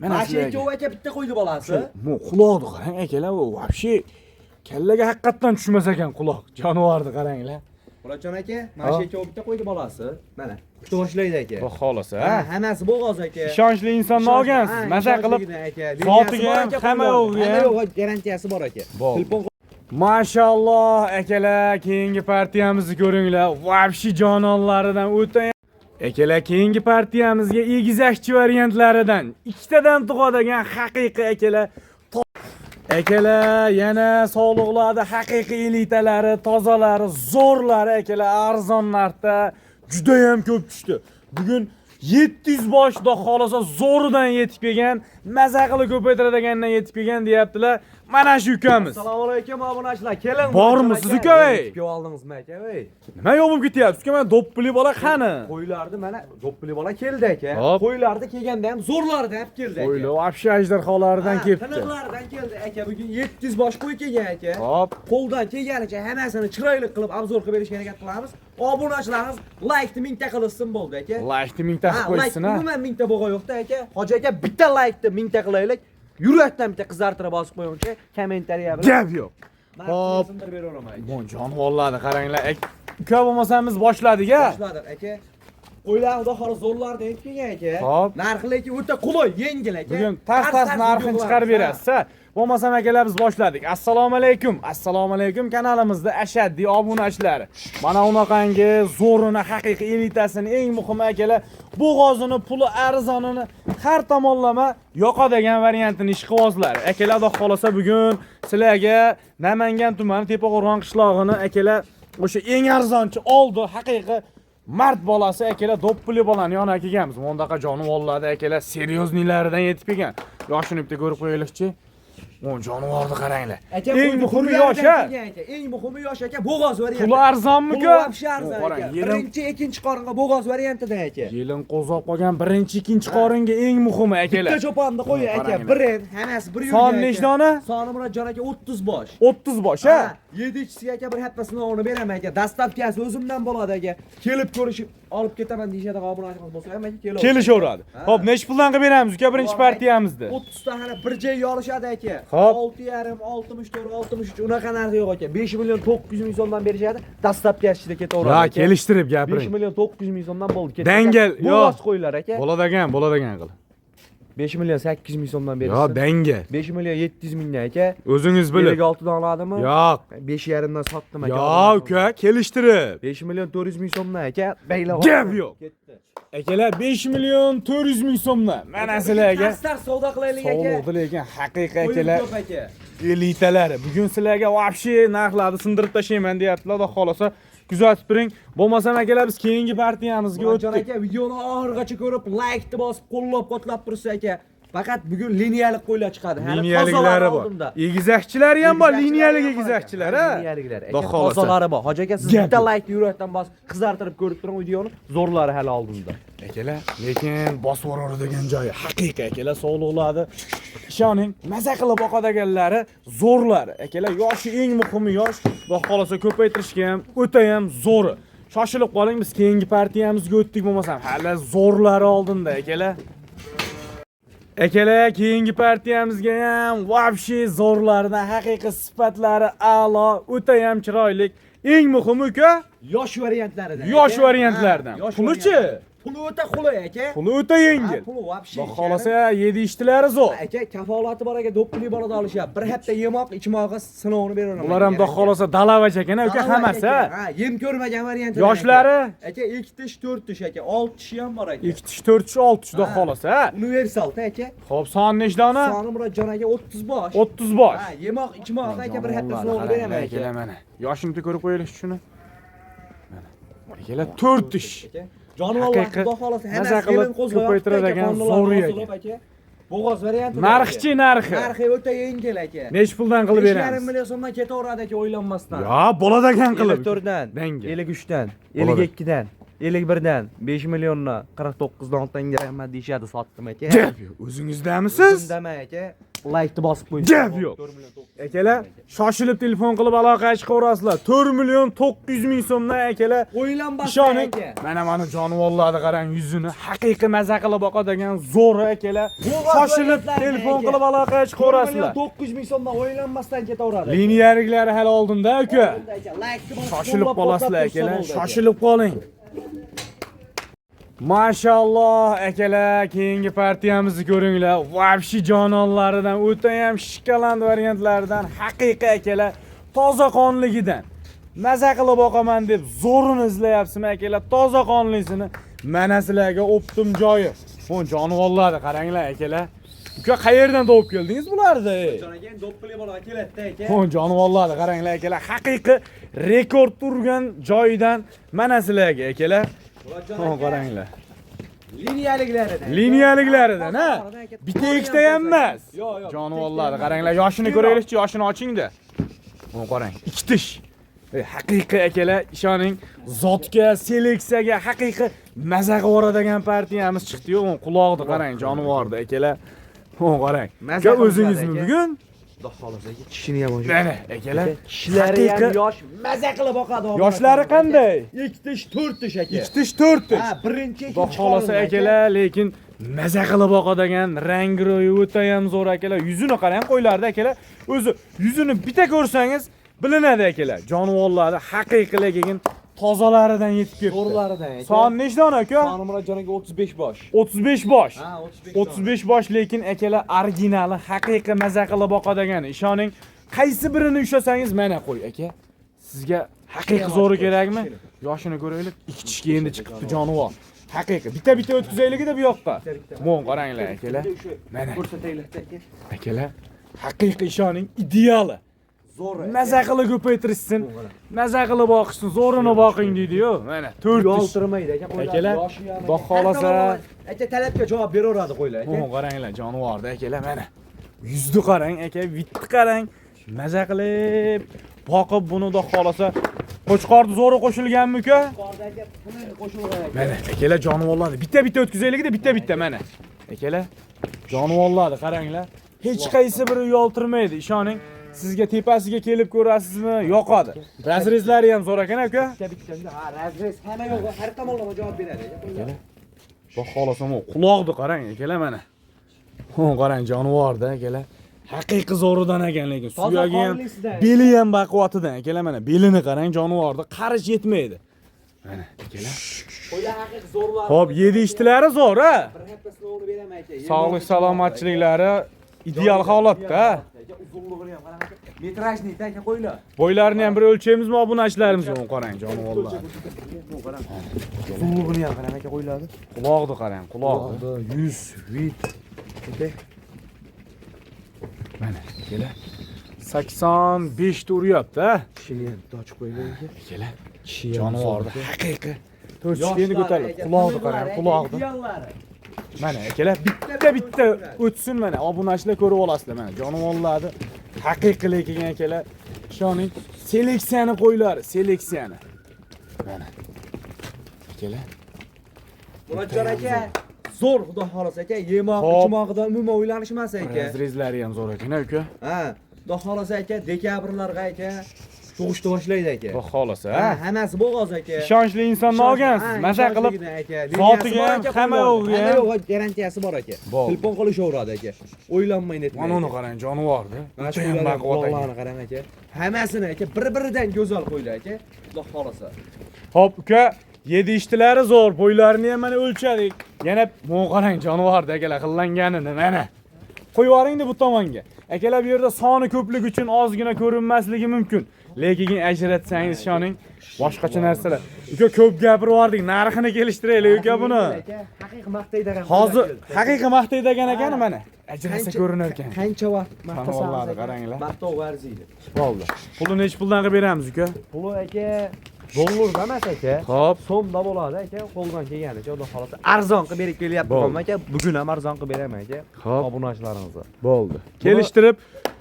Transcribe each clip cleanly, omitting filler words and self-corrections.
Mana Mana shu sizlarga. ikkovi aka bitta qo'ydi bolasi. Mo quloqni qarang akalar, u вообще kallaga haqiqatdan tushmas ekan quloq. Jonivorni qaranglar. Murodjon aka, mana shu ikkovi bitta qo'ydi bolasi. Mana, kuta boshlaydi aka. Xudo xohlasa, Ha, hammasi bo'g'oz aka. Ishonchli insonni olgansiz. Maza qilib aka. zotiga ham, hamma yo'g'iga Hamma ham. yo'g'i garantiyasi bor aka. Bor. Telefon. Mashalloh akalar, keyingi partiyamizni ko'ringlar. Вообще jononlaridan o'ta. Akalar, keyingi partiyamizga egizakchi variantlaridan ikkitadan tug'adigan haqiqiy akalar. Akalar, yana sog'liqlarda haqiqiy elitalari, tozalari, zo'rlari akalar arzon narxda juda ham ko'p tushdi. Bugun 700 bosh, xudo xohlasa, zo'ridan yetib kelgan, maza qilib ko'paytiradigandan yetib kelgan deyaptilar. Mana shu ukamiz. Assalomu alaykum obunachilar. Keling. Bormisiz uka, ey? Yetib oldingizmi aka, ey? Nima yo'q bo'lib ketyapsiz uka? Mana do'ppili bola qani? Qo'ylarni mana do'ppili bola keldi aka. Hop. Qo'ylarni kelganda ham zo'rlarni olib keldi aka. Qo'ylar вообще ajdarholaridan Ha, kelibdi. Tiniqlaridan keldi aka. Bugun 700 bosh qo'y kelgan aka. Hop. Qo'ldan kelganicha hammasini chiroyli qilib обзор qilib berishga harakat qilamiz. Obunachilarimiz laykni mingta qilishsin bo'ldi aka. Laykni mingta Ha, qilib qo'yishsin, layk ha. umuman mingta bo'g'a yo'qda aka. Hoji aka, bitta laykni mingta qilaylik. Yurakdan bitta qizartirib bosib qo'yingchi, kommentariya bilan. Gap yo'q. Hop. Sindirib beraveraman aka. Bu jonivorlarni qaranglar. Uka, bo'lmasam biz boshladik, a? Boshladik aka. Qo'ylar xudo xohlasa zo'rlardan yetib kelgan aka. Hop. Narxi lekin o'ta qulay, yengil aka. Bugun tars tars narxini chiqarib berasiz, ha? Bo'lmasam akalar, biz boshladik. Assalomu alaykum. Assalomu alaykum kanalimizda ashaddiy obunachilari. Mana unaqangi zo'rini, haqiqiy elitasini, eng muhimi akalar, bo'g'ozini, puli arzonini, har tomonlama yoqadigan variantini ishqibozlari. Akalar, xudo xohlasa bugun sizlarga Namangan tumani Tepaqo'rg'on qishlog'ini akalar o'sha eng arzonchi oldi haqiqiy mard bolasi akalar, do'ppili bolani yoniga kelganmiz. Bundaqa jonivorlarni akalar серьёзный laridan yetib kelgan. Yoshini bitta ko'rib qo'yaylikchi. O jonivorni qaranglar. Aka, Eng qo'yni muhimi pullardan yosh, ha. kelgan aka. Eng muhimi yosh aka, bo'g'oz varianti. Puli arzonmi Puli uka? вообще arzon O, qarang, aka. yelim Birinchi, ikkinchi qoringa bo'g'oz variantida aka. Yelin qo'zg'ab qolgan birinchi, ikkinchi qoringa, eng muhimi akalar. Bitta cho'ponni qo'y aka, Qaranglar. brend, hammasi bir yurgan. Son aka. nechta dona? Soni Murodjon aka 30 bosh. 30 bosh, ha? Ha, yedichisiga aka bir hafta sinovini beraman aka. Доставка si o'zimdan bo'ladi aka. Kelib ko'rishib olib ketaman deyishadigan obunachimiz bo'lsa ham aka kelaveradi. Kelishaveradi. Ha. Xo'p, nechi puldan qilib beramiz uka birinchi partiyamizni? 30 ta hali bir joyga olishadi aka. Hop. 6,5, 64, 63 unaqa narsa yo'q aka. 5 million 900 ming so'mdan berishadi. Доставка si ichida ketaveradi. Ya, aka. kelishtirib 5 gapiring. million 900 ming so'mdan bo'ldi. Ketdi. Dangal, yo'q. Bo'g'oz qo'ylar aka. Bo'ladigan, bo'ladigan qil. 5 million 800 ming so'mdan Yo, berishsin. dangal. 5 million 700 mingdan aka. O'zingiz bilib. 56 dan oladimi? Yo'q. 5,5 dan sotdim aka. Yo, uka, kelishtirib. 5 million 400 ming so'mdan aka. Baylab. Gap yo'q. Ketdi. Akalar, 5 million 400 ming so'mdan. Mana sizlarga Tars tars savdo qilaylik aka. sovliqdi, lekin haqiqiy Qo'yim akalar ko'p aka. elitalari. Bugun sizlarga вообще narxlarni sindirib tashlayman deyaptilar. Xudo xohlasa kuzatib turing. Bo'lmasam akalar, biz keyingi partiyamizga Murodjon o'tdik. aka, videoni oxirigacha ko'rib, laykni bosib, qo'llab-quvvatlab tursa aka. Faqat bugun liniyalik qo'ylar chiqadi. Hali Liniyaliklari tozalari bor. oldimda. Egizakchilari ham bor, liniyalik Egizakchilari ham bor egizakchilar, aka. ha. Liniyaliklar. Xudo Aka, xohlasa. tozalari bor. Hoji aka, siz Gap bitta yo'q. laykni yurakdan bosib, qizartirib ko'rib turing videoni. Zo'rlari hali oldimda. Akalar, lekin bosib yuboradigan joyi haqiqiy akalar sog'liqladi. Ishoning, maza qilib boqadiganlari zo'rlari. Akalar, yoshi eng muhimi yosh. Xudo xohlasa ko'paytirishga ham o'ta ham zo'ri. Shoshilib qoling, biz keyingi partiyamizga o'tdik bo'lmasam, hali zo'rlari oldinda akalar. Akalar, keyingi partiyamizga ham вообще zo'rlaridan, haqiqiy sifatlari a'lo, o'ta ham chiroyli. Eng muhimi uka, Yosh variantlaridan. Yosh aka. variantlardan. Ha, yosh Pulichi? variantlaridan. Puli o'ta qulay aka. Puli o'ta yengil. Ha, puli вообще. Xudo xohlasa yedi ishtilari zo'r. Aka, kafolati bor aka, do'ppili bolada olishyapti. Bir hafta yemoq, ichmog'i sinovini beraverman. Bular ham xudo xohlasa dalavach ekan uka hammasi, ha. Ha, yem ko'rmagan varianti. Yoshlari? Aka, 2 tish, 4 tish aka, 6 tishi ham bor aka. 2 tish, 4 tish, 6 tish xudo Ha. xohlasa, ha. Universal aka. Xo'p, son nechta dona? Soni Murodjon aka 30 bosh. 30 bosh. Ha, yemoq, ichmoq aka, bir hafta sinovini beraman aka. Akalar, mana. Yoshini bitta ko'rib qo'yaylik shuni. Mana. Akalar, 4 tish. Aka. Jonivorlar Haqiqiy xudo xohlasa maza hammasi qilib kelin qo'zg'ayapti aka, ko'paytiradigan qonunlar zo'r osilib aka. Bo'g'oz varianti. Narxchi, narxi? Narxi o'ta yengil aka. Nechi puldan qilib 5,5 beramiz? million so'mdan ketaveradi aka, o'ylanmasdan. Yo, bo'ladigan qilib. 54 dan, Dangal. 53 dan, Bo'ladi. 52 dan, 51 dan, 5 millionni 49 dan tanga rahmat deyishadi, sotdim aka. Gap yo'q. O'zingizdamisiz? O'zimdama aka. Laykni bosib qo'ying. Gap yo'q. Akalar, shoshilib telefon qilib aloqaga chiqaverasizlar. 4 million 900 ming so'mdan akalar. O'ylanmasdan Ishoning. aka. Mana jonivorlarni qarang yuzini, haqiqiy maza qilib boqadigan zo'ri akalar. Bo'g'oz Shoshilib viloyatlarida telefon aka. qilib aloqaga 4 million chiqaverasizlar. 900 ming so'mdan o'ylanmasdan ketaveradi. Liniyaliklari hali oldinda aka. Oldinda aka, laykni bosib Shoshilib qo'llab qolasizlar quvvatlab tursa akalar, bo'ldi aka. shoshilib qoling. Mashalloh akalar, keyingi partiyamizni ko'ringlar. Vabshi jononlaridan, o'ta ham shikaland variantlaridan, haqiqiy akalar, toza qonligidan. Maza qilib boqaman deb zo'rini izlayapsizmi akalar, toza qonlisini. Mana sizlarga optim joyi. Bu jonivorlarni qaranglar akalar. Uka qayerdan topib keldingiz bularni? Ey? Jon aka, do'ppili bola keladi aka. Bu jonivorlarni qaranglar akalar, haqiqiy rekord turgan joyidan mana sizlarga akalar. Murodjon Bu aka, qaranglar. Liniyaliklaridan. Liniyaliklaridan ha. Bitta ikkita ham emas. Yo'q, yo'q. Jonivorlarni qaranglar, yoshini ko'raylikchi, yoshini ochingda. Buni qarang, ikki tish. Haqiqiy akalar, ishoning, zotga, seleksiyaga haqiqiy maza qilib yuboradigan partiyamiz chiqdi-yu, uni quloqni qarang, jonivorni akalar. Buni qarang. Maza Uka qilib o'zingizmi aka. bugun? Xudo xohlasa aka, tishini ham oching. Mana akalar. Tishlari ham haqiqiy- yosh, maza qilib boqadi. Yoshlari qanday? 2 tish, 4 tish aka. Ikki tish, to'rt tish. Ha, birinchi, Xudo ikkinchi xohlasa qorinda akalar, lekin maza qilib boqadigan rang ro'yi o'ta ham zo'r akalar. Yuzini qarang, qo'ylarda akalar. O'zi yuzini bitta ko'rsangiz bilinadi akalar. Jonivorlarni haqiqiyligiga tozalaridan yetib kelibdi. Zo'rlaridan aka. Son nechta dona aka? Soni Murodjon aka 35 bosh. 35 bosh. Ha, 35. 35 bosh, lekin akalar originali, haqiqiy maza qilib boqadigan. Ishoning, qaysi birini ushlasangiz mana qo'y aka. Sizga haqiqiy zo'ri kerakmi? Yoshini ko'raylik. Ikki tishga endi chiqibdi jonivor. Haqiqiy. Bitta-bitta o'tkazaylik-da bu yoqqa. Mon qaranglar akalar. Mana Ko'rsataylik aka. akalar, haqiqiy ishoning ideali. Zo'r. Maza qilib ko'paytirishsin. Maza qilib boqishsin, zo'rini boqing deydi-yu. Mana 4 tish. Yoltirmaydi aka, qo'ylar. Akalar, Yoshi ham Xudo aka. xohlasa- Har tomonlama aka talabga javob beraveradi qo'ylar aka. Buni qaranglar, jonivorda akalar mana. Yuzni qarang aka, vitni qarang. Maza qilib boqib buni xudo xohlasa qo'chqorni zo'ri qo'shilganmi uka? Qorda aka tiniq qo'shilgan aka. Mana akalar jonivorlarni bitta-bitta o'tkazaylik-da, bitta-bitta mana. Akalar jonivorlarni qaranglar. Hech qaysi biri yoltirmaydi, ishoning. Sizga tepasiga kelib ko'rasizmi, yoqadi. Razrezlari ham zo'r ekan aka. Bitta bitta ha, razrez hamma yo'q, har tomonlama javob beradi aka. Akalar, xudo xohlasa u quloqni qarang akalar mana. Ho, qarang jonivorda akalar. Haqiqiy zo'ridan ekan lekin Toza suyagi ham, qonlisidan. beli ham baquvvatidan akalar mana. Belini qarang jonivorda qarish yetmaydi. Mana akalar. Qo'ylar haqiqiy zo'rlar. Xo'p, yedi ishtilari zo'r ha. Bir hafta sinovini beraman aka. Sog'lik salomatchiliklari ideal holatda. Aka, uzunligini ham qarang aka. Metrajniy aka qo'ylar. Bo'ylarini ham bir o'lchaymizmi obunachilarimiz? Uni qarang jonivorlar. Uzunligini ham qarang aka qo'ylarni. Quloqni qarang, quloqni. 100 vit. Aka. Mana akalar. 85 ta uryapti ha. Tishini ham bitta ochib qo'ygan aka. Akalar, Tishi ham jonivorni haqiqiy to'rt endi ko'tarildi. Yoshlari aka, Quloqni qarang, tiniqlari aka, quloqni. ideallari. Mana akalar bitta bitta o'tsin mana obunachilar ko'rib olasizlar mana jonivorlarni haqiqiylik kelgan akalar. Ishoning, seleksiyani qo'ylari, seleksiyani. Mana. Akalar, Murodjon aka, zo'r xudo xohlasa aka, yemoq, Hop. ichmog'idan umuman o'ylanishmas aka. Razrezlari ham zo'r ekan uka. Ha, xudo xohlasa aka, dekabrlarga aka tug'ishni boshlaydi aka. Xudo xohlasa, Ha, ha. hammasi bo'g'oz aka. Ishonchli insonni olgansiz. Maza qilib aka. zotiga ham, hamma yo'g'iga hamma ham. yo'g'i garantiyasi bor aka. Bo'ldi. Telefon qilishaveradi aka. O'ylanmay netmay. Mana uni qarang, jonivorni. Mana shu Juda ham baquvvat ekan. quloqlarni qarang aka. Hammasini aka bir-biridan go'zal qo'ylar aka. Xudo xohlasa. Hop uka, yedi ishtilari zo'r, bo'ylarini ham mana o'lchadik. Yana bu qarang jonivorni akalar xillanganini mana. Qo'yib yuboringda bu tomonga. Akalar bu yerda soni ko'pligi uchun ozgina ko'rinmasligi mumkin. Lekin ajratsangiz ishoning, boshqacha narsalar. Uka ko'p gapirib yubordik, narxini kelishtiraylik uka buni. Aka, haqiqiy maqtaydigan. Hozir haqiqiy maqtaydigan ekan mana. Ajratsa ko'rinar ekan. Qancha vaqt maqtasangiz Jonivorlarni aka, qaranglar. Maqtov arziydi. Bo'ldi. Pulini nechi puldan qilib beramiz uka? Puli aka dollarda emas aka. Xo'p. So'mda bo'ladi aka, qo'ldan kelganicha xudo xohlasa arzon qilib berib kelyapman Bo'ldi. aka. Bugun ham arzon qilib beraman aka. Xo'p. Obunachilarimizga. Bo'ldi. Kelishtirib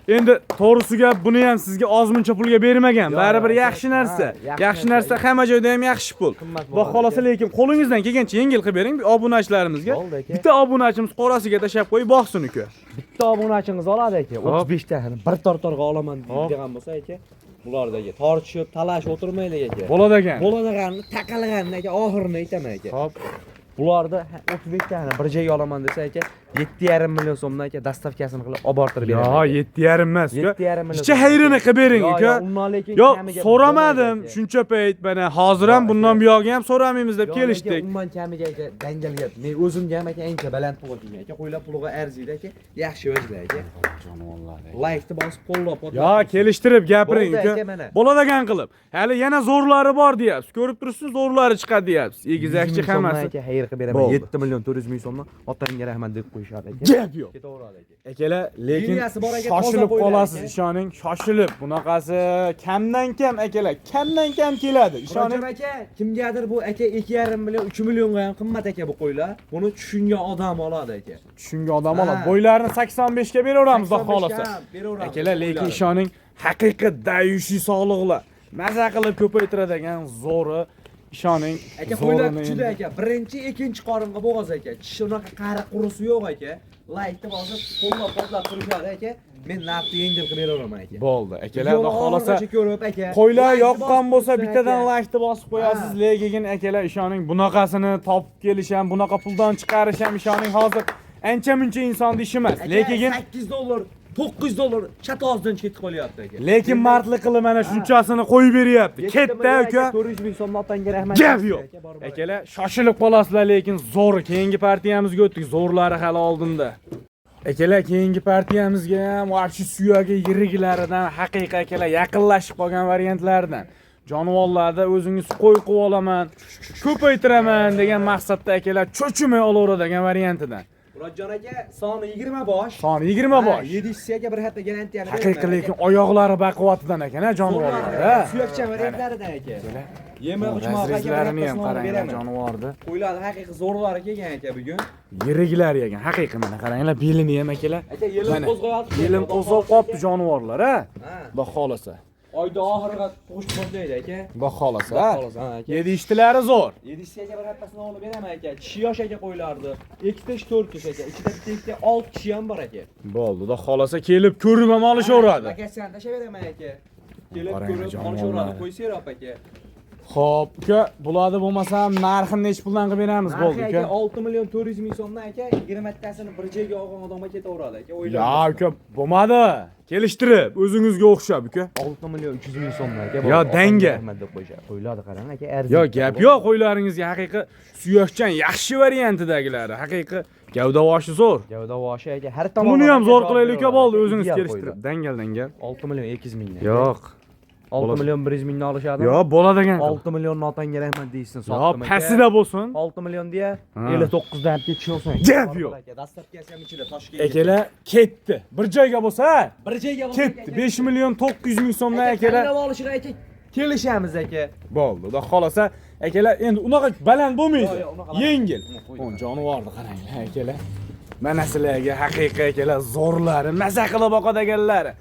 Endi to'g'risi gap, buni ham sizga ozmuncha pulga bermagan. Yo'q, Baribir yo'q, yaxshi ha, narsa. yaxshi Yaxshi narsa. narsa hamma joyda ham yaxshi pul. Qimmat Xudo bo'ladi xolasa aka. Lekin qo'lingizdan kelgancha yengil qilib bering obunachilarimizga. Bo'ldi aka. Bitta obunachimiz qorasiga tashlab qo'yib boqsin uka. Bitta obunachingiz oladi aka. Hop. 35 ta bir tortorga olaman Hop. degan bo'lsa aka. Bularda aka tortishib, talashib o'tirmaylik aka. Bo'ladi ekan. Bo'ladiganini, taqalganini aka, oxirini aytaman aka. Hop. Bularda 35 tani bir joyga olaman desa aka, 7,5 million so'mdan aka доставка sini qilib olib bortirib Yo, beraman. 7,5 emas uka. 7,5 million. Ichi hayrini qilib bering Yo, uka. yo, undan lekin Yo, kamiga so'ramadim bo'lmaydi aka. shuncha payt, mana hozir ham Yo, bundan aka. buyog'i ham so'ramaymiz deb Yo, aka, kelishdik. Undan kamiga aka, dangal gap. Men o'zimga ham aka ancha baland pulga kelgan aka. Qo'ylar puliga arziydi aka. Yaxshi o'zlar aka. Laykni bosib qo'llab Yo, kelishtirib gapiring Bo'ldi uka. aka, mana. Bo'ladigan qilib. Hali yana zo'rlari bor deyapsiz. Ko'rib turibsiz, zo'rlari chiqadi deyapsiz. Egizakchi hammasi. Aka xayr qilib beraman. Bo'ldi. 7 million 400 ming so'mdan otangga rahmat deb qo'yishadi aka. Gap yo'q. Ketaveradi aka. Akalar, lekin Liniyasi bor aka, toza shoshilib qo'ylar qolasiz, aka. ishoning, shoshilib. Bunaqasi kamdan kam akalar, kamdan kam keladi. Ishoning. Murodjon aka, kimgadir bu aka 2,5 million, 3 millionga ham qimmat aka bu qo'ylar. Buni tushungan odam oladi aka. Tushungan odam oladi. Ha. Bo'ylarini 85 ga beraveramiz, xudo 85 ga xolasa. ham beraveramiz Akalar, lekin qo'ylarni. ishoning, haqiqiy dayushiy sog'liqlar. Maza qilib ko'paytiradigan zo'ri, ishoning. Aka qo'ylar zo'rini kuchli endi- aka. Birinchi, ikkinchi qoringa bo'g'oz aka. Tishi unaqa qari qurisi yo'q aka. Laykni bosib, qo'llab quvvatlab turishadi aka. Men narxni yengil qilib beraveraman aka. Bo'ldi. Akalar, Videoni xudo xolasa oxirigacha ko'rib aka. qo'ylar Laykni yoqqan bosib bo'lsa tursin bittadan aka. laykni bosib qo'yasiz, Ha. lekin akalar ishoning, bunaqasini topib kelish ham, bunaqa puldan chiqarish ham ishoning hozir ancha muncha insonni ishi emas. Aka, Lekin 8 dollar, 9 dollar chatozdan ketib qolyapti aka. lekin mardlik qilib mana shunchasini qo'yib beryapti. Ketdi uka. 400 ming so'mdan otangga rahmat. Gap yo'q. Aka, bor, bor. Akalar, shoshilib qolasizlar, lekin zo'r keyingi partiyamizga o'tdik. Zo'rlari hali oldinda. Akalar, keyingi partiyamizga ham вообще suyagi yiriklaridan, haqiqiy akalar yaqinlashib qolgan variantlardan. Jonivorlarda o'zingiz qo'y qilib olaman, ko'paytiraman degan maqsadda akalar cho'chimay olaveradigan variantidan. Murodjon aka, soni 20 bosh. Soni 20 bosh. 7 aka bir hatta garantiyani Haqiqiy lekin oyoqlari baquvvatidan ekan, ha, jonivorlar, ha. Suyakcha variantlaridan aka. Yema uchmoq aka, bir Razrezlarini ham haftasini olib qaranglar beraman. jonivorni. Qo'ylarni haqiqiy zo'rlari kelgan aka bugun. Yiriklar ekan, haqiqiy mana qaranglar, belini ham akalar. Aka, yelim Mana, qo'zg'ayapti. Yelim qo'zg'ab qolibdi jonivorlar, ha. Ha. Xudo xolasa. Oyda oxiriga tug'ish boshlaydi aka. Xudo xolasa, Xudo ha. xolasa, ha, aka. Yedishtilari zo'r. 7 aka bir haftasini olib beraman aka. Tishi yosh aka qo'ylardi. 2 tish, 4 tish aka. Ichida bitta ikkita 6 tishi ham bor aka. Bo'ldi, xudo xolasa kelib ko'rib ham olishaveradi. Aka, sen tashlab beraman aka. Kelib Qarang, ko'rib jonivorlar. olishaveradi. Qo'ysaroq aka. Xo'p, uka, bularni bo'lmasam narxini nechi puldan qilib beramiz bo'ldi, Narxi uka? aka 6 million 400 ming so'mdan aka 20 tasini bir joyga olgan odamga ketaveradi aka. O'ylab. Ya, uka, bo'lmadi. Kelishtirib, o'zingizga o'xshab, uka. 6 million 300 ming so'mdan aka. Yo, danga. Rahmat deb qo'yishadi. Qo'ylarni qarang aka, arziydi. Yo, gap yo'q, qo'ylaringizga haqiqiy suyakchan yaxshi variantidagilari, haqiqiy gavdavoshi zo'r. Gavdavoshi aka har tomonlama. Buni ham aka zo'r javob qilaylik uka, beraveradi bo'ldi, aka. o'zingiz Ideal kelishtirib. qo'ylar. Dangal, dangal. 6 million 200 mingdan. Yo'q. 6 million 100 mingdan olishadi. Yo, bo'ladigan qilib. 6 million otangga rahmat deysin, Yo, sotdim aka. pastida bo'lsin. 6 million deya Ha. 59 dan olib ketisholsin. Gap yo'q. Aka, доставка si ham ichida Toshkentga. Akalar ketdi. Bir joyga bo'lsa, ha, Bir joyga bo'lsa ketdi. 5 million 900 ming so'mdan akalar. Tanlab olishiga aka kelishamiz aka. Bo'ldi. Xudo xolasa, akalar endi unaqa baland bo'lmaydi. Yo'q, yo'q, unaqa baland. Yengil. Qo'y. On jonivorni qaranglar akalar. Mana sizlarga haqiqiy akalar zo'rlari, maza qilib boqadiganlari.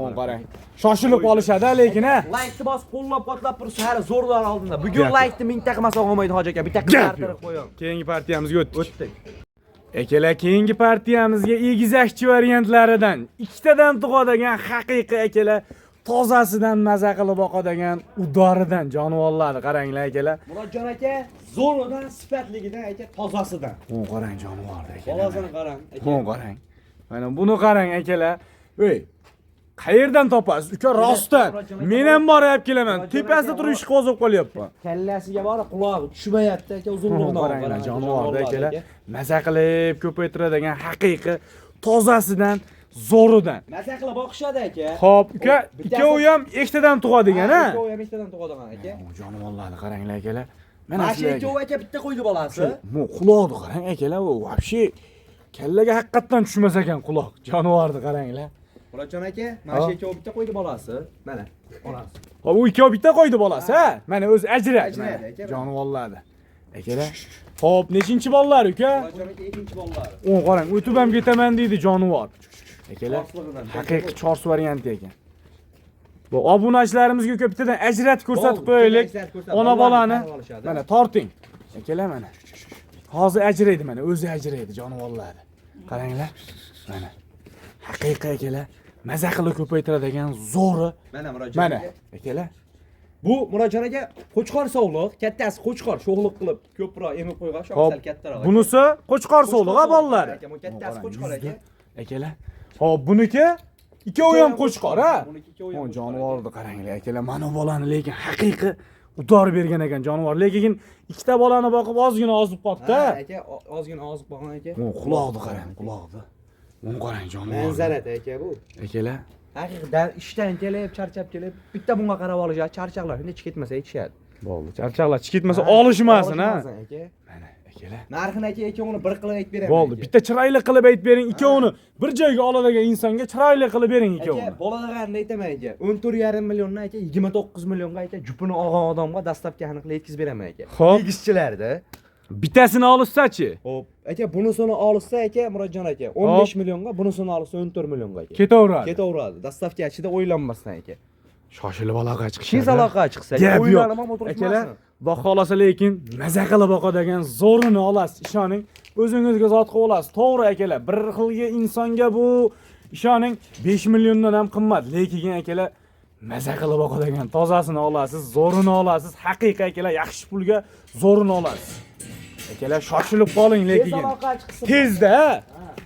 On qarang. Shoshilib olishadi lekin ha. Laykni bosib qo'llab quvvatlab tursa hali zo'rlar oldinda. Bugun Gap. laykni mingta qilmasa olmaydi hoji aka. Bitta Gap qisqartirib yo'q. qo'ying. Keyingi partiyamizga o'tdik. O'tdik. Akalar, keyingi partiyamizga egizakchi variantlaridan ikkitadan tug'adigan haqiqiy akalar tozasidan maza qilib boqadigan udoridan jonivorlarni qaranglar akalar. Murodjon aka zo'ridan, sifatligidan aka, tozasidan. O'n qarang jonivorni akalar. Bolasini qarang aka. O'n qarang. Mana buni qarang akalar. Ey, qayerdan topasiz? Uka, rostdan. Men ham borib kelaman. Tepasida turib ish qo'zib qolyapman. Kallasiga bor, qulog'i tushmayapti aka, uzunlig'idan Qaranglar jonivorni akalar. Maza qilib ko'paytiradigan haqiqiy tozasidan, zo'ridan. Maza qilib boqishadi aka. Xo'p, uka, ikkovi ham ikkitadan tug'adigan, ha? Ikkovi ham ikkitadan tug'adigan aka. Jonivorlarni qaranglar akalar. Mana Mana shu sizlarga. ikkovi aka bitta qo'ydi bolasi. Bu quloqni qarang akalar, u вообще kallaga haqiqatdan tushmas ekan quloq. Jonivorni qaranglar. Murodjon aka, mana shu ikkovi bitta qo'ydi bolasi. Mana, onasi. Hop, u ikkovi bitta qo'ydi bolasi, ha? Mana o'zi ajradi. Ajradi aka. Jonivorlarni. Akalar. Xo'p, nechinchi bolalar uka? Murodjon aka ikkinchi bolalari. O'n qarang, o'tib ham ketaman deydi jonivor. Akalar, Chorslig'idan. haqiqiy chors varianti ekan. Bu obunachilarimizga uka bittadan ajratib ko'rsatib Bo'ldi, qo'yaylik. bittadan ajratib ko'rsatib, Ona bolalarni bolani qarab olishadi. mana torting. Akalar mana. Hozir ajraydi mana, o'zi ajraydi jonivorlarni. Qaranglar. Mana. Haqiqiy akalar, maza qilib ko'paytiradigan zo'ri. Mana Murodjon Mana aka. akalar. Bu Murodjon aka qo'chqor sovliq, kattasi qo'chqor sho'xliq qilib ko'proq emib qo'ygan, shu Hop. sal kattaroq. aka. Bunisi qo'chqor sovliq ha bolalar. Aka, bu kattasi qo'chqor aka. Akalar. Hop, buniki ikkovi ham qo'chqor ha. Buniki ikkovi ham O qo'chqor. Jonivorni qaranglar akalar, mana bu bolani lekin haqiqiy udor bergan ekan jonivor. Lekin ikkita bolani boqib ozgina ozib qolibdi. Ha, aka, ozgina ozib qolgan aka. O quloqni qarang, quloqni. Uni qarang jonivor. Manzarada aka bu. Akalar, Haqiqatan ishdan kelib, charchab kelib, bitta bunga qarab olishadi, charchaqlar shunday chiqib ketmasa aytishadi. Bo'ldi. Charchaqlar chiqib ketmasa olishmasin ha. Olishmasin aka. Mana akalar. Narxini aka ikkovini bir qilib aytib beraman. Bo'ldi. Aka. Bitta chiroyli qilib aytib bering ikkovini. Bir joyga oladigan insonga chiroyli qilib bering ikkovini. Aka, bolalarni aytaman aka. 14,5 milliondan aka 29 millionga aka jupini olgan odamga dastavkani qilib yetkazib beraman aka. Xo'p. Egizchilarda. Bittasini olishsa-chi? Xo'p, aka bunisini olsa aka Murodjon aka 15 millionga, bunisini olsa 14 millionga aka. Ketaveradi. Ketaveradi. Dastavka ichida o'ylanmasdan aka. Shoshilib aloqa chiqishadi. Tez aloqa chiqsa, Gap yo'q. o'ylanib ham Akalar, o'tirishmasin. Xudo xohlasa lekin maza qilib boqadigan zo'rini olasiz, ishoning. O'zingizga zot qilib olasiz. To'g'ri akalar, bir xilga insonga bu ishoning 5 milliondan ham qimmat, lekin akalar maza qilib boqadigan tozasini olasiz, zo'rini olasiz, haqiqiy akalar yaxshi pulga zo'rini olasiz. Akalar shoshilib qoling Tez lekin. aloqa chiqsin. Tezda, ha?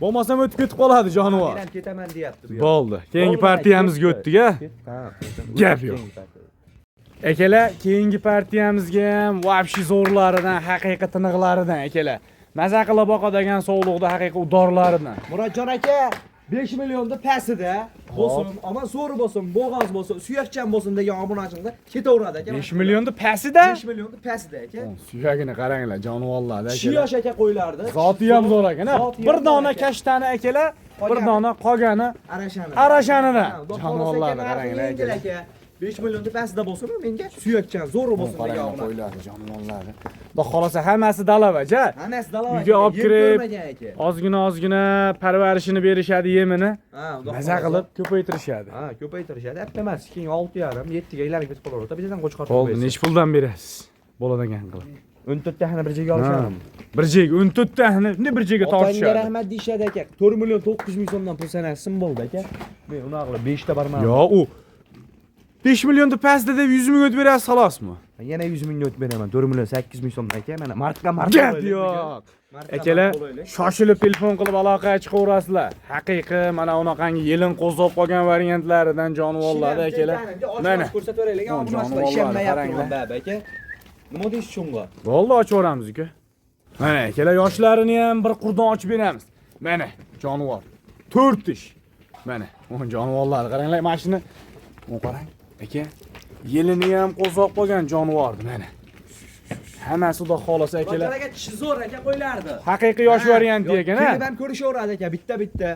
Bo'lmasam o'tib ketib qoladi jonivor. Men ham ketaman deyapti bu yoqqa. Bo'ldi. Keyingi Bo'ldi, partiyamizga ketdi. o'tdik, a? Ha, Gap yo'q. keyingi partiya. Akalar, keyingi partiyamizga ham vobshe zo'rlaridan, haqiqiy tiniqlaridan akalar. Maza qilib boqadigan sovliqda haqiqiy udorlaridan. Murodjon aka 5 millionda pastida bo'lsin, ammo zo'r bo'lsin, bo'g'oz bo'lsin, suyakchan bo'lsin degan obunachimda ketaveradi aka. 5 millionda pastida? 5 millionda pastida aka. Suyagini qaranglar, jonivorlarda Tishi akalar. yosh aka qo'ylardi. Zoti ham zo'r ekan, ha? Zoti ham Bir zo'r dona aka. kashtani akalar, bir Qolgani. dona qolgani Arashani. Arashanidan. Ha, xudo xohlasa Jonivorlarni aka, qaranglar yengil akalar. aka. 5 millionda pastida bo'lsin, menga suyakchan zo'r bo'lsin degan Qaranglar obuna. qo'ylarni, jonivorlarni. Xudo xohlasa hammasi dalavaja. Hammasi dalava. Uyga aka, olib yeb kirib, ko'rmagan aka. ozgina ozgina parvarishini berishadi yemini. Ha, xudo Maza xohlasa. qilib ko'paytirishadi. Ha, ko'paytirishadi. Bitta emas, keyin 6,5, 7 ga aylanib ketib qolaveradi. Bittadan qo'chqor Bo'ldi, nechi puldan berasiz? Bo'ladigan qilib. 14 tahni bir joyga olishadi. Bir joyga 14 tahni shunday bir joyga Otangga tortishadi. rahmat deyishadi aka. 4 million 900 ming so'mdan pul sanashsin bo'ldi aka. Men unaqa qilib 5 ta bormadim. Yo, u 5 millionda pastda deb 100 ming o'tib berasiz xolosmi? Yana 100 mingga o'tib beraman. 4 million 800 ming so'mdan aka. Mana martga marta. Gap yo'q. Akalar, shoshilib telefon qilib aloqaga chiqaverasizlar. Haqiqiy mana unaqangi yelin qo'zg'ab qolgan variantlaridan jonivorlarda akalar. Mana ko'rsatib beraylik. Mana Obunachilar jonivorlarni ishonmayapti qaranglar. baba aka. Nima deysiz shunga? Bo'ldi, ochib yuboramiz uka. Mana akalar yoshlarini ham bir qurdan ochib beramiz. Mana jonivor. 4 tish. Mana, o'n jonivorlarni qaranglar, mana shuni. Uni qarang, aka. Yelini ham qo'zg'ab qolgan jonivorni mana. Hammasi xudo xohlasa akalar. Murodjon aka tishi zo'r aka qo'ylardi. Haqiqiy yosh varianti ekan, ha? Kelib ham ko'rishaveradi aka, bitta bitta.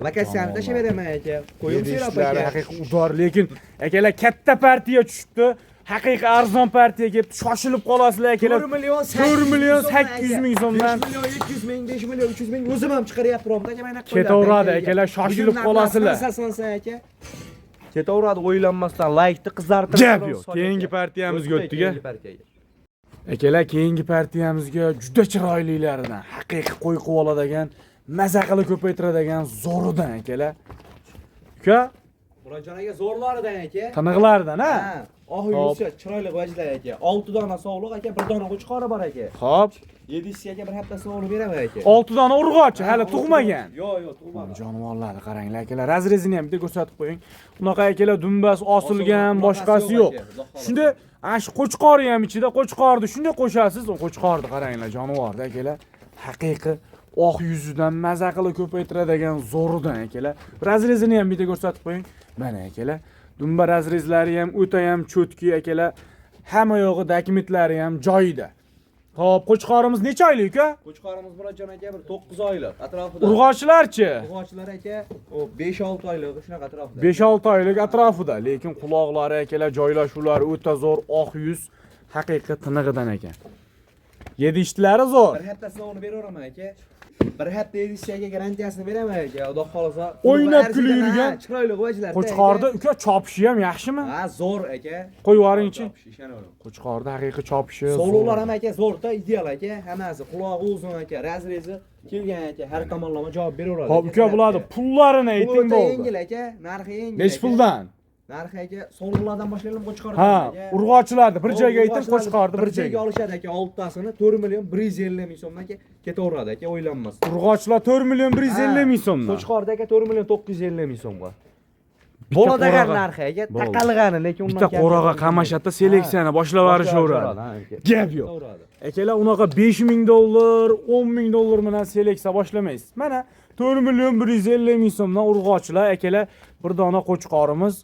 Lokatsiyani tashlab beraman aka. Qo'yib serap Yedishlar aka. haqiqiy udor, lekin akalar katta partiya tushibdi. Haqiqiy arzon partiya kelibdi. Shoshilib qolasizlar akalar. 4 million 4 million 800 ming so'mdan 5 million 700 ming, 5 million 300 ming o'zim ham chiqaryapti aka, mana Ketaveradi akalar, shoshilib qolasizlar. Aka. Ketaveradi o'ylanmasdan laykni qizartirib. Gap yo'q. Keyingi partiyamizga o'tdik, a? Keyingi partiyaga. Akalar, keyingi partiyamizga juda chiroylilaridan, haqiqiy qo'y qilib oladigan, maza qilib ko'paytiradigan zo'ridan akalar. Uka, Murodjon aka zo'rlaridan aka. tiniqlaridan ha? Ha, ohi Hop. yursa chiroyli vajlar aka. 6 dona sovliq aka, bir dona qo'chqori bor aka. Xo'p, 700 aka bir haftasini olib beraman aka. 6 dona urg'ochi hali Ha, tug'magan. Yo'q, yo'q, tug'magan. Jonivorlarni qaranglar akalar, razrezini ham bitta ko'rsatib qo'ying. Unaqa akalar dumbasi osilgan, Osilgan, boshqasi yo'q yo'q. aka, xudo xohlasa. Shunda ana shu qo'chqori ham ichida, qo'chqorni shunday qo'shasiz, u qo'chqorni qaranglar, jonivorni akalar. Haqiqiy oq yuzidan maza qilib ko'paytiradigan zo'ridan akalar. Razrezini ham bitta ko'rsatib qo'ying. Mana akalar, dumba razrezlari ham o'ta ham cho'tki akalar. Hamma yo'g'i dokumentlari ham joyida. Xo'p, qo'chqorimiz necha oylik uka? Qo'chqorimiz Murodjon aka bir 9 oylik atrofida. Urg'ochilarchi? Urg'ochilar aka o 5-6 oylik shunaqa atrofida. 5-6 oylik atrofida, lekin quloqlari akalar, joylashuvlari o'ta zo'r, oq yuz, haqiqiy tinig'idan ekan. Yedishtlari zo'r. Bir haftasini uni beraveraman aka. Bir hafta yedishga garantiyasini beraman aka. Xudo xohlasa. O'ynab kulib yurgan. Chiroyli qo'ychilar. Qo'chqorda uka chopishi ham yaxshimi? Ha, zo'r aka. Qo'yib yuboringchi. Ishonaveraman. Qo'chqorda haqiqiy chopishi. Sovliqlar ham aka zo'rda, ideal aka. Hammasi qulog'i uzun aka, разрез i kelgan aka, har tomonlama javob beraveradi. Xo'p, uka bularni pullarini ayting Puli bo'ldi. yengil aka, narxi yengil. Nechi puldan? Narxi aka, sovliqlardan boshlaylik qo'chqordan Ha, aka. urg'ochilarni bir joyga ayting, qo'chqorni bir joyga joyga. olishadi aka, oltitasini 4 million 150 ming so'mdan aka ketaveradi aka, o'ylanmasdan. Urg'ochilar 4 million 150 ming so'mdan. Qo'chqorda aka 4 million 950 ming so'mga. Bitta Bo'ladigan qo'rag'a- narxi aka, Bo'ldi. taqalg'ani, lekin undan Bitta qo'rag'a qamashadda seleksiyani boshlab yuborishaveradi. Gap yo'q. Akalar unaqa 5000 dollar, 10 ming dollar bilan seleksiya boshlamaysiz. Mana 4 million 150 ming so'mdan urg'ochilar akalar, bir dona qo'chqorimiz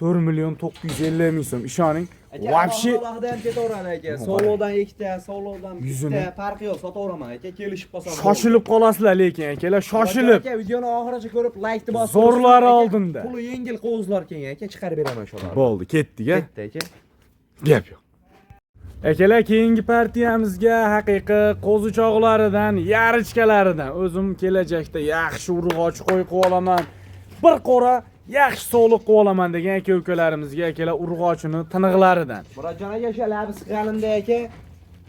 4 million 950 ming so'm. Ishoning, вообще alohida ham ketaveradi aka. Sovliqdan ikkita, sovliqdan Yuzini. bitta, farqi yo'q, sotaveraman aka, kelishib qolsam. Shoshilib qolasizlar lekin akalar, shoshilib. Aka, videoni oxirigacha ko'rib, laykni bosib. Zo'rlari aka, oldinda. Puli yengil qovuzlar kelgan aka, chiqarib beraman shularni. Bo'ldi, ketdik, a? Ketdi aka. Gap yo'q. Akalar, keyingi partiyamizga haqiqiy qo'zichoqlaridan, yarichkalaridan o'zim kelajakda yaxshi urg'ochi qo'y qilib olaman. Bir qo'ra yaxshi sog'liq qilib olaman degan aka ukalarimizga akalar urg'ochini tiniqlaridan. Murodjon aka, o'sha labi siqqanimda aka,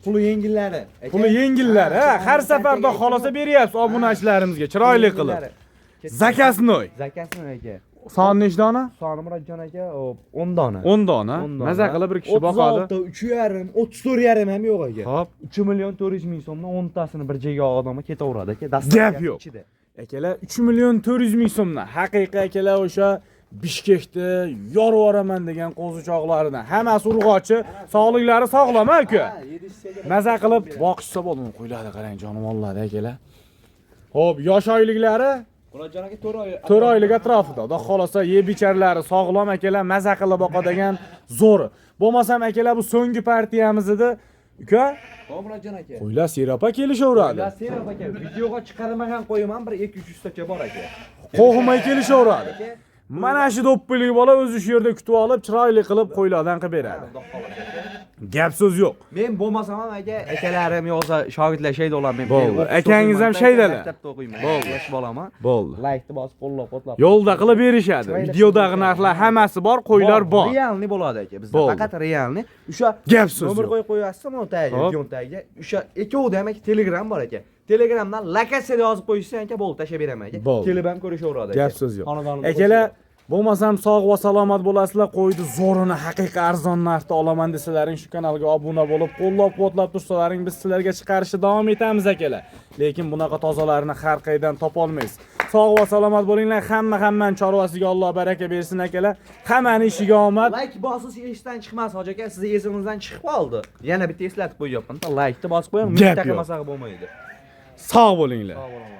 puli yengillari. Aka. Puli yengillar, ha, har safarda xolosa beryapsiz obunachilarimizga chiroyli qilib. Zakasnoy. Zakasnoy aka. Son nechta dona? Soni Murodjon aka, o 10 dona. 10 dona. 10 dona. Maza qilib bir kishi boqadi. 36, 3,5, 34,5 ham yo'q aka. Xo'p. 3 million 400 ming so'mdan 10 tasini bir joyga odamga ketaveradi aka. Gap yo'q. Ichida. Akalar 3 million 400 ming so'mdan haqiqiy akalar o'sha Bishkekda yorib yuboraman degan qo'zichoqlaridan. Hammasi urg'ochi, sog'liklari sog'lom aka. Ha, yedishsa aka. Maza qilib boqishsa bo'ldi. Uni qo'ylarni qarang, jonivorlarni akalar. Xo'p, yosh oyliklari Murodjon aka 4 oy. 4 oylik atrofida. Xudo xolasa yeb icharlari sog'lom akalar, maza qilib boqadigan zo'ri. Bo'lmasam akalar bu so'nggi partiyamiz edi. Uka, Xo'p, Murodjon aka. qo'ylar seropa kelishaveradi. Qo'ylar serop aka. Videoga chiqarmagan qo'yim ham bir 2-3 tacha bor aka. Qo'g'may kelishaveradi. Aka. Mana shu do'ppilik bola o'zi shu yerda kutib olib, chiroyli qilib qo'ylardan qilib beradi. Xudo xolasa aka. Gap so'z yo'q. Men bo'lmasam ham aka, akalarim yo'qsa shogirdlar shayda bo'laman. Men Bo'ldi. o'qishda Akangiz ham o'qiyman, shaydalar. Maktabda o'qiyman. Bo'ldi. Yosh bolaman. Bo'ldi. Laykni bosib qo'llab-quvvatlab. Yo'lda qilib berishadi. Chiroyli Videodagi qilib narxlar hammasi bor, qo'ylar bor. Realni bo'ladi aka bizda. Bo'ldi. Faqat realni. O'sha Gap so'z nomer yo'q. qo'yib qo'yasizmi uni tagiga, Hop. videoni tagiga. O'sha ikkovida ham aka Telegram bor aka. Telegramdan lokatsiya yozib qo'yishsa aka bo'ldi, tashlab beraman aka. Bo'ldi. Kelib ham ko'rishaveradi aka. Gap so'z yo'q. Xonadonimda Akalar, bo'lmasam sog' va salomat bo'lasizlar. Qo'yni zo'rini haqiqiy arzon narxda olaman desalaring shu kanalga obuna bo'lib, qo'llab-quvvatlab tursalaring biz sizlarga chiqarishni davom etamiz akalar. Lekin bunaqa tozalarini har qayerdan topa olmaysiz. Sog' va salomat bo'linglar. Hamma hammani chorvasiga Alloh baraka bersin akalar. Hammani ishiga omad. Like bosish esdan chiqmas hoji aka, sizni esingizdan chiqib qoldi. Yana bitta eslatib qo'yyapman. Laykni bosib qo'ying, Gap bitta yo'q. qilmasak bo'lmaydi. Sog' bo'linglar. Sog' bo'ling.